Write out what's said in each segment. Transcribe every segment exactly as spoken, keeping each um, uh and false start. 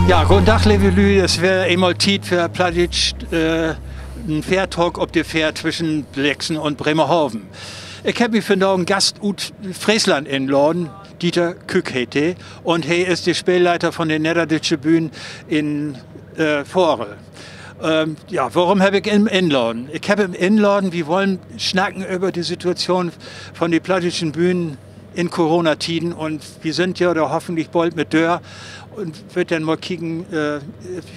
Ja, goden Dag, leve Lüüd. Is weer eenmal Tiet för Plattdüütsch, äh, en Fährtalk op de Fähr twischen Blexen un Bremerhaven. Ik heff mi vandagen en Gast ut Freesland inladen, Dieter Kück heet he, un he is de Speelleiter von de Nedderdüütsche Bühn in, äh, Varel. Ähm, ja, worüm heff ik em inladen? Ik heff em inladen, wi wullen snacken över de Situatschoon von de plattdüütschen Bühnen in Coronatieden un wi sünd ja dor hoffentlich bold mit dör un wüllt denn mal kieken, äh,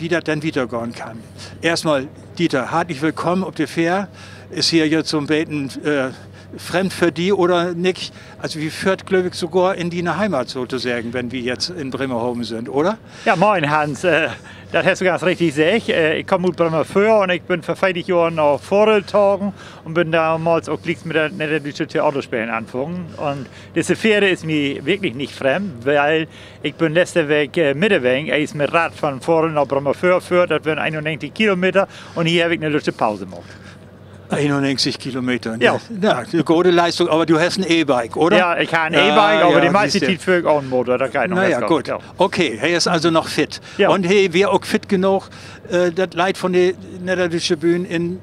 wo dat denn wietergahn kann. Eerstmal, Dieter, hartlich willkamen op de Fähr. Is hier jetzt so 'n beten, äh, fremd för di oder nich? Also, wi föhrt, glööv ik, sogor in diene Heimat sotoseggen, wenn wi jetzt in Bremerhaven sünd, oder? Ja, moin, Hans. Äh, dat hest du ganz richtig seggt. Äh, ik kaam ut Bremervör un ik bün vör veertig Johren na Varel tagen un bün domals ok glieks mit dat Nedderdüütsche Theaterspelen anfungen. Un disse Fähr is mi wirklich nich fremd, wiel ik bün letzte Week, äh, Middeweken eerst mit Rad von Varel na Bremervör föhrt, dat weren eenunnegentig Kilometer, un hier heff ik 'ne lüttje Pause maakt. Eenunnegentig Kilometer, ne? Ja, 'ne gode Leistung, aver du hest en E-Bike, oder? Ja, ik heff en E-Bike, aver de meiste Tiet föhr ik ahn Motor, dat geiht noch ganz goot. Okay, he is also noch fit. Un he weer ok fit genoog, äh, dat Leit von de Nedderdüütsche Bühn in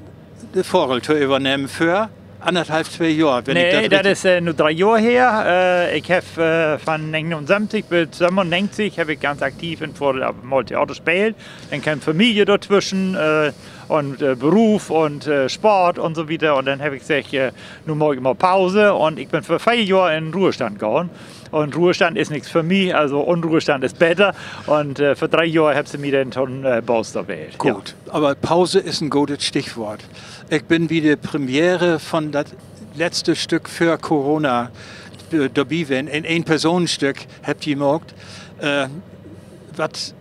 Varel to övernehmen för annerthalf, twee Johr, wenn ik dat, nee, dat is, äh, nu dree Johr her. Äh, ik heff, äh, von negenteihn negentig bit sövennegentig heff ik ganz aktiv in Varel mal Theater speelt. Denn keem Familie dortwüschen, äh, un, äh, Beruf un, äh, Sport un so wieter. Un denn heff ik seggt, äh, nu maak ik mal Pause. Un ik bün vör veer Johr in Ruhestand gahn. Un Ruhestand is nix för mi, also Unruhestand is beter. Un, äh, vör dree Johr hebbt se mi denn to'n, äh, Baas dor wählt. Goot, aver Pause is en godet Stichwoort. Ik bün bi de Premiere von dat letzte Stück vör Corona, äh, dorbi ween. En Een-Personen-Stück hebbt ji maakt. Äh, wat,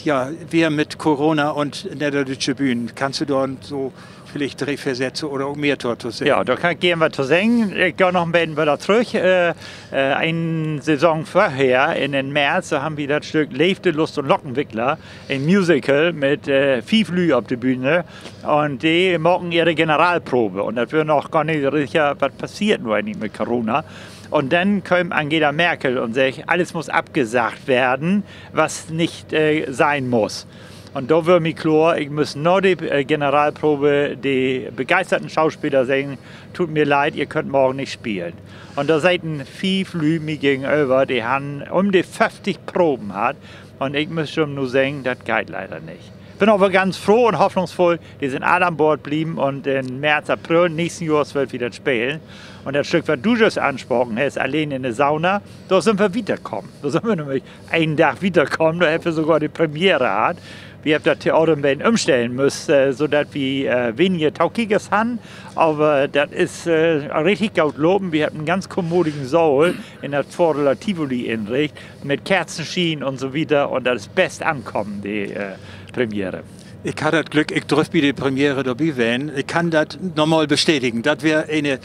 ja, weer mit Corona un Nedderdüütsche Bühn. Kannst du dor so villicht dree, veer Sätze oder ok mehr to, to seggen? Ja, dor kann ik geern wat to seggen. Ik gah noch en beten wieder trüch. Äh, äh, en Saison vörher, in den März, dor hebbt wi dat Stück Leevde, Lust un Lockenwickler, en Musical mit, äh, fief Lüüd op de Bühn. Un de maken ehre Generalprobe. Un dat weer noch gor nich sicher, wat passeert nu egentlich mit Corona. Un denn keem Angela Merkel un seggt: Alles muss abgesagt werden, was nicht, äh, sein muss. Un dor wöör mi kloor, ik müss na de, äh, Generalprobe de begeisterten Schauspelers seggen: Tut mir leid, ihr könnt morgen nicht spielen. Un dor seten fief Lüüd mi gegenöver, de harrn üm de föfftig Proben hatt. Un ik müss jüm nu seggen, dat geiht leider nich. Bün aver ganz froh un hoffnungsvull, de sünd all an Boord bleven un in März, April nächsten Johrs wüllt wi dat spelen. Un dat Stück, wat du jüst anspraken hest, Alleen in de Sauna, dor sünd wi wieterkamen. Dor sünd wi nämlich een Dag wieterkamen, dor hebbt wi sogor de Premiere hatt. Wi hebbt dat Theater en beten ümstellen müsst, äh, so dat wi, äh, weniger Tokiekers harrn. Aver dat is, äh, richtig goot lopen. Wi hebbt en ganz kommodigen Saal in dat Vareler Tivoli inricht, mit Kerzenschien un so wieter. Un dat is best ankamen, de, äh, Premiere. Ik harr dat Glück, ik dröff bi de Premiere dorbi ween. Ik kann dat nochmal bestätigen. Dat weer ene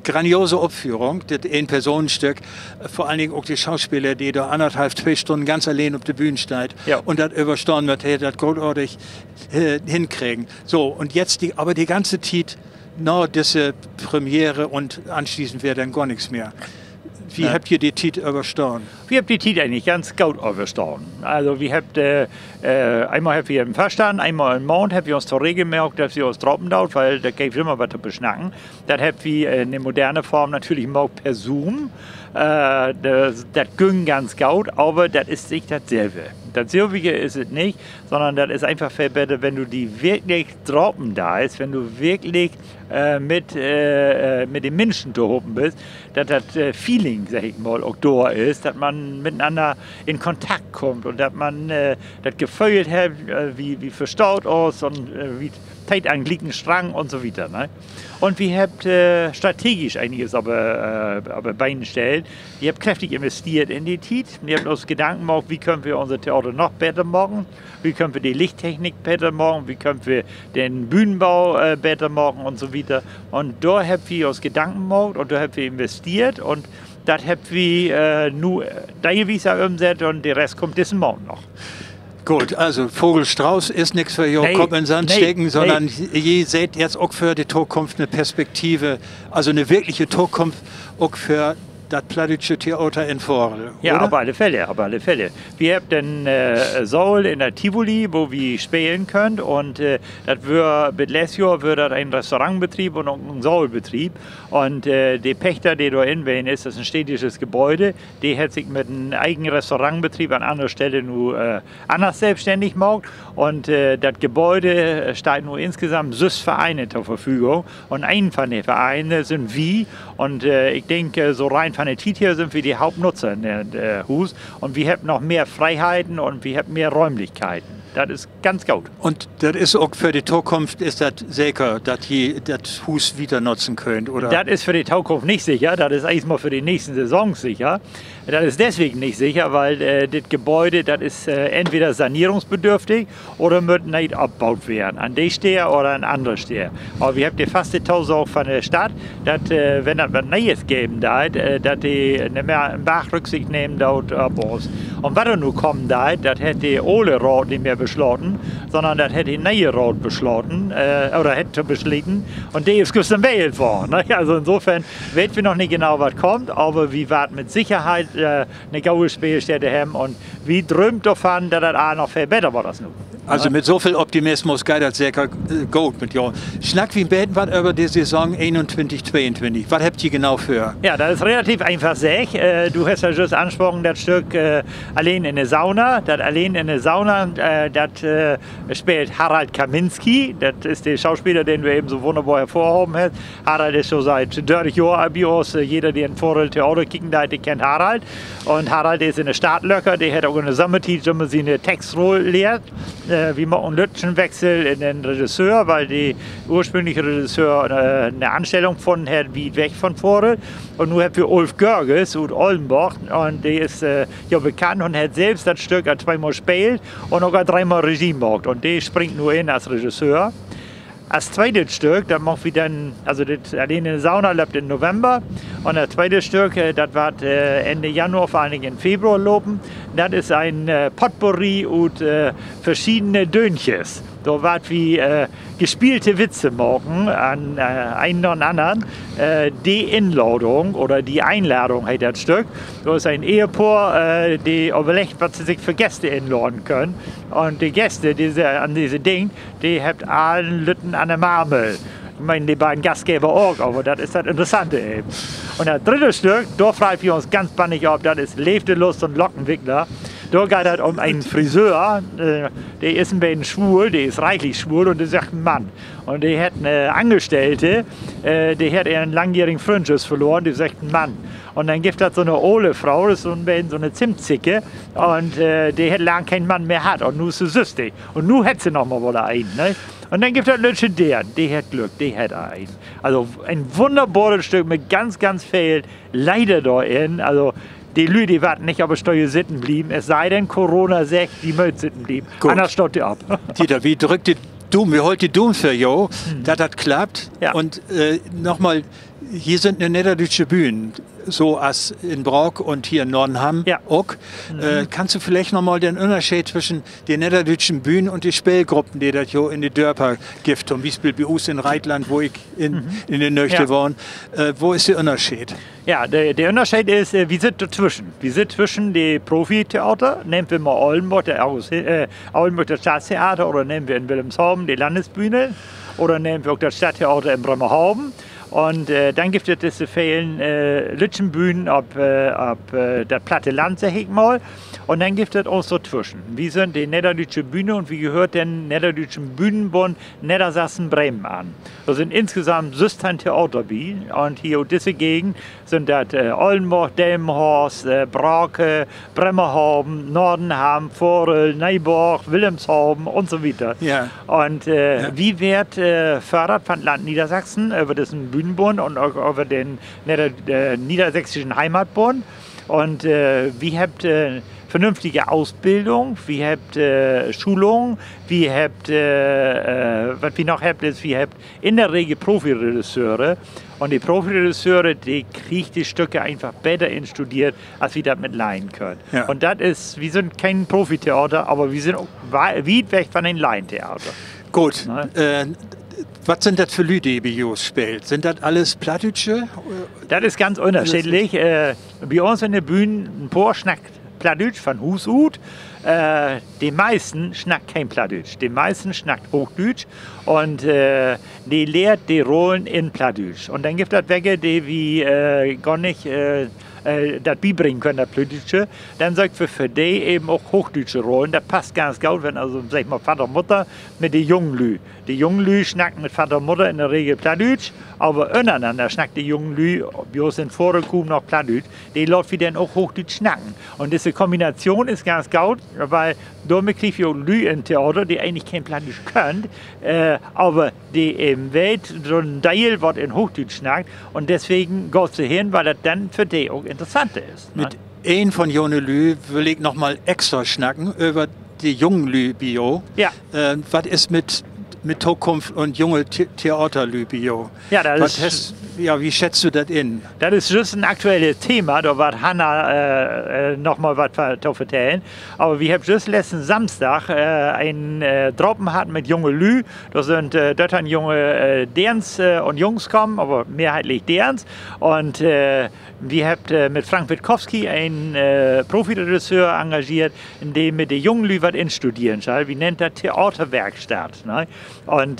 grandiose Opführung, dat Een-Personen-Stück. Vör allen Dingen ok de Schauspeler, de dor annerthalf, twee Stünnen ganz alleen op de Bühn steiht un dat överstahn mööt, he hett dat grootartig, äh, henkregen. So, un jetzt de, aver de ganze Tiet na disse Premiere un anschließend weer denn gor nix mehr. Wo hebbt ji de Tiet överstahn? Wi hebbt de Tiet egentlich ganz goot överstahn. Also, wi hebbt, äh, äh, eenmal hebbt wi em Vörstand, eenmal in'n Maand hebbt wi uns to Regel maakt, dat wi uns drapen doot, wiel dat geev jümmer wat to besnacken. Dat hebbt wi, äh, in de moderne Form natürlich maakt per Zoom. Äh, dat, dat güng ganz goot, aver dat is nich datsülve. Datsülvige is dat nich, sonnern dat is eenfach veel beter, wenn du di wirklich drapen deist, wenn du wirklich, äh, mit, äh, äh, mit de Minschen tohopen büst, dat dat, äh, Feeling, segg ik mal, ok dor is, dat man mitenanner in Kontakt kummt un dat man, äh, dat Geföhl hett, äh, wi, wi verstaht uns un, äh, wi, Tiet an glieken Strang un so wieter, ne? Un wi hebbt strategisch eniges op de Been stellt. Wi hebbt kräftig investeert in de Tiet. Wi hebbt uns Gedanken maakt, wo köönt wi unse Theater noch beter maken? Wo köönt wi de Lichttechnik beter maken? Wo köönt wi den Bühnenbau beter maken un so wieter? Un dor hebbt wi uns Gedanken maakt un dor hebbt wi investeert un dat hebbt wi nu deelwies ümsett un de Rest kummt dissen Maand noch. Goot, also Vogel Strauß is nix för jo Kopp in Sand steken, sonnern ji seht jetzt ok för de Tokunft 'ne Perspektive, also 'ne wirkliche Tokunft ok för dat plattdüütsche Theater in Varel, oder? Op alle Fälle, op alle Fälle. Wi hebbt den Saal in dat Tivoli, wo wi spelen köönt, un dat wöör, bit letzt Johr wöör dat en Restaurantbetrieb un ok en Saalbetrieb. Un de Pächter, de dor in ween is, dat is en städtisches Gebäude, de hett sik mit en egen Restaurantbetrieb an anner Stelle nu anners sülvstännig maakt. Un dat Gebäude steiht nu insgesamt söss Vereine to Verfügung. Un een von de Vereine sünd wi. Un ik denk, so rein von de Tiet her sünd wi de Hauptnutzer in dat Huus. Un wi hebbt noch mehr Freeheiten un wi hebbt mehr Räumlichkeiten. Dat is ganz goot. Un dat is ok för de Tokunft, is dat seker, dat ji dat Huus wieter nutzen köönt, oder? Dat is för de Tokunft nich sicher. Dat is eerstmal för de nächsten Saisons sicher. Dat is deswegen nich sicher, weil dit Gebäude, dat is entweder sanierungsbedürftig oder mutt nee opbuut weern. An de Steed oder an anner Steed. Aver wi hebbt de faste Tosaag von de Stadt, dat, wenn dat wat Nee'es geven deit, dat de 'n Barg Rücksicht nehmen doot op us. Un wat dor nu kamen deit, dat hett de ole Raat nich mehr beslaten, sonnern dat hett de ne'e Raat beslaten, oder hett to besluten. Un de is güstern wählt worrn, ne? Also insofern weet wi noch nich genau, wat kummt, aver wi warrt mit Sicherheit 'ne gode Speelstätte hebben un wi dröömt dorvon, dat dat all noch veel beter warrt as nu. Also mit so veel Optimismus geiht dat seker goot mit jo. Snackt wi 'n beten wat över de Saison eenuntwintig tweeuntwintig. Wat hebbt ji genau vör? Ja, dat is relativ eenfach seggt. Du hest ja jüst anspraken dat Stück Alleen in de Sauna. Dat Alleen in de Sauna, dat speelt Harald Kaminski. Dat is de Schauspeler, den du even so wunnerbor hervorhaven hest. Harald is so siet dörtig Johr bi us. Jeder, de in Varel Theater kieken deit, de kennt Harald. Un Harald is in de Startlöcker, de hett ok in de Sommertiet jümmer siene Textrull lehrt. Wi maakt en lütten Wessel in den Regisseur, weil de ursprüngliche Regisseur 'ne Anstellung funnen hett wiet weg von Varel. Un nu hebbt wi Ulf Görges ut Ollenborg, un de is ja bekannt un hett sülvst dat Stück al tweemal speelt un ok al dreemal Regie maakt. Un de springt nu in as Regisseur. As tweetet Stück, dat maakt wi denn, also dit Alleen in de Sauna löppt in November. Un dat tweete Stück, dat warrt Enn Januar, vör allen Dingen in Februar lopen. Dat is en Potpourri ut verschiedene Döntjes. Dor warrt wi gespielte Witze maken an een na'n annern. De Inladung oder Die Einladung heet dat Stück. Dor is en Ehepoor, de överleggt, wat se sik för Gäste inladen köönt. Un de Gäste, de se an disse denkt, de hebbt all en lütten an de Marmel. Ik meen, de beiden Gastgever ok, aver dat is dat Interessante even. Un dat drüdde Stück, dor freit wi uns ganz bannig op, dat is Leevde, Lust un Lockenwickler. Dor geiht dat üm en Friseur, de is en beten swuul, de is reichlich swuul un de söcht en Mann. Un de hett 'ne Angestellte, de hett ehr en langjährigen Fründ jüst verloren, de söcht en Mann. Un denn gifft dat so 'ne ole Fro, dat is so 'n beten so 'ne Zimtzicke. Un de hett lang keen Mann mehr hatt. Un nu is se süstig. Un nu hett se noch mal woller een, ne? Un denn gifft dat lüttje Deern, de hett Glück, de hett al een. Also en wunnerboret Stück mit ganz, ganz veel Leder dor in. Also de Lüüd, de warrt nich op de Stöhl sitten blieven, es sei denn, Corona seggt, de mööt sitten blieven. Anners staht de op. Dieter, wi drückt de Dumen, wi hollt de Dumen för jo, dat dat klappt. Un nochmal, hier sünd 'ne nedderdüütsche Bühn, so as in Braak un hier in Nordenham ok. Kannst du villicht nochmal den Ünnerscheed twischen de nedderdüütschen Bühnen un de Speelgruppen, de dat jo in de Dörper gifft, to'n Bispeel bi us in Reitland, wo ik in de Nöchte wahn, wo is de Ünnerscheed? Ja, de Ünnerscheed is, wi sitt dortwüschen. Wi sitt twüschen de Profitheater, nehmt wi mal Ollenborg, dat Stadttheater, oder nehmt wi in Willemshaven de Landesbühne, oder nehmt wi ok dat Stadttheater in Bremerhaven. Un denn gifft dat disse velen lüttjen Bühnen op, op dat platte Land, segg ik mal. Un denn gifft dat uns dortwüschen. Wi sünd de Nedderdüütsche Bühne un wi höört den Nedderdüütschen Bühnenbund Neddersassen-Bremen an. Dor sünd insgesamt sössteihn Theater bi. Un hier ut disse Gegend sünd dat Ollenborg, Delmenhorst, Brake, Bremerhaven, Nordenham, Varel, Neeborg, Willemshaven un so wieter. Un wi weert fördert van 't Land Niedersachsen över dissen Bühnenbund un ok över den Nedder-, Niedersächsischen Heimatbund. Un wi hebbt vernünftige Ausbildung, wi hebbt Schulung, wi hebbt, wat wi noch hebbt, is, wi hebbt in de Regel Profiregisseure. Un de Profiregisseure, de kriegt de Stücke eenfach beter instudeert, as wi dat mit Laien köönt. Un dat is, wi sünd keen Profitheater, aver wi sünd ok wiet weg van en Laientheater. Goot. Wat sünd dat för Lüüd, de bi jo speelt? Sünd dat allens Plattdüütsche? Dat is ganz ünnerscheedlich. Bi uns in de Bühn, en poor snackt Plattdüütsch van Huus ut. De meisten snackt keen Plattdüütsch. De meisten snackt Hoochdüütsch. Un de lehrt de Rollen in Plattdüütsch. Un denn gifft dat welke, de wi gor nich dat bibringen köönt, dat Plattdüütsche. Denn söökt wi för de even ok hoochdüütsche Rollen. Dat passt ganz goot, wenn also, segg mal, Vadder, Mudder mit de jungen Lüüd. De jungen Lüüd snackt mit Vadder, Mudder in de Regel Plattdüütsch, aver ünnernanner snackt de jungen Lüüd, bi us in Varel, kuum noch Plattdüütsch. De laat wi denn ok Hoochdüütsch snacken. Un disse Kombination is ganz goot, wiel dormit kriegt wi ok Lüüd in Theater, de egentlich keen Plattdüütsch köönt, aver de even weet, so 'n Deel, wat in Hoochdüütsch snackt. Un deswegen gaht se hen, wiel dat denn för de ok interessanter is. Mit een von jone Lüüd will ik noch mal extra snacken över de jungen Lüüd bi jo. Wat is mit, mit Tokunft un junge Theaterlüüd bi jo? Ja, wie schätzt du dat in? Dat is jüst en aktuelle Thema, dor warrt Hanna noch mal wat to vertellen. Aver wi hebbt jüst letzten Samstag en Drapen hatt mit junge Lüüd. Dor sünd dörteihn junge Deerns un Jungs kamen, aver mehrheitlich Deerns. Un wi hebbt mit Frank Witkowski en Profiregisseur engageert, de mit de jungen Lüüd wat instuderen schall. Wi nennt dat Theaterwerkstatt, ne? Un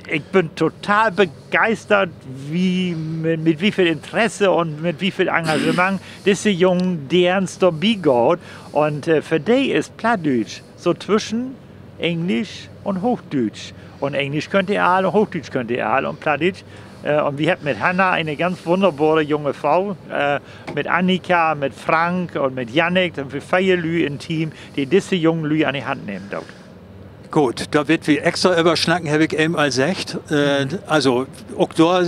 ik bün total begeistert, mit wie veel Interesse un mit wie veel Engagement disse jungen Deerns dor bigaht. Un för de is Plattdüütsch so twischen Englisch un Hoochdüütsch. Un Englisch köönt de all, un Hoochdüütsch köönt de all, un Plattdüütsch. Un wi hebbt mit Hanna ene ganz wunnerbore junge Fro, mit Annika, mit Frank un mit Jannik, un wi veer Lüüd in Team, de disse jungen Lüüd an de Hand nehmen doot. Goot, dor wüllt wi extra över snacken, heff ik even al seggt. Also, ok dor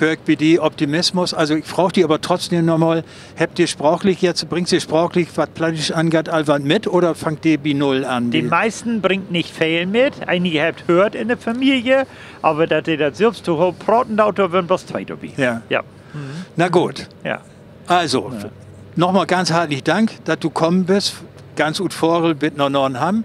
höör ik bi di Optimismus. Also, ik fraag di aver trotzdem noch mal, hebbt de spraaklich jetzt, bringt de spraaklich, wat Plattdüütsch angeiht, al wat mit oder fangt de bi null an? De meisten bringt nich veel mit. Enige hebbt höört in de Familie, aver dat de dat sülvst tohoop praten doot, dor weren bloots twee dorbi. Na goot. Also, noch mal ganz hartlich Dank, dat du kamen büst, ganz ut Varel bit na Nordenham.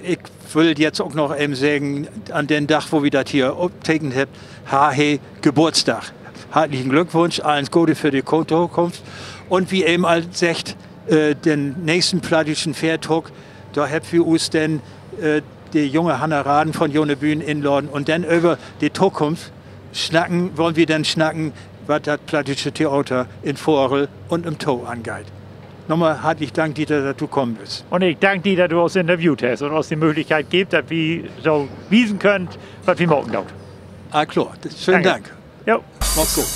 Ik will jetzt ok noch even seggen, an den Dag, wo wi dat hier optekent hebbt, harr he Geburtsdag. Hartlichen Glückwunsch, allens Gode för de Tokunft. Un wi even al seggt, den nächsten plattdüütschen Fährtalk, dor hebbt wi us denn de junge Hanna Raden von Jone Bühn inladen un denn över de Tokunft snacken, wüllt wi denn snacken, wat dat plattdüütsche Theater in Varel un ümto angeiht. Nochmal hartlich Dank, Dieter, dat du kamen büst. Un ik dank di, dat du us interviewt hest un us de Mööglichkeit geevt, dat wi so wiesen köönt, wat wi maken doot. All kloor. Schönen Dank. Maakt goot.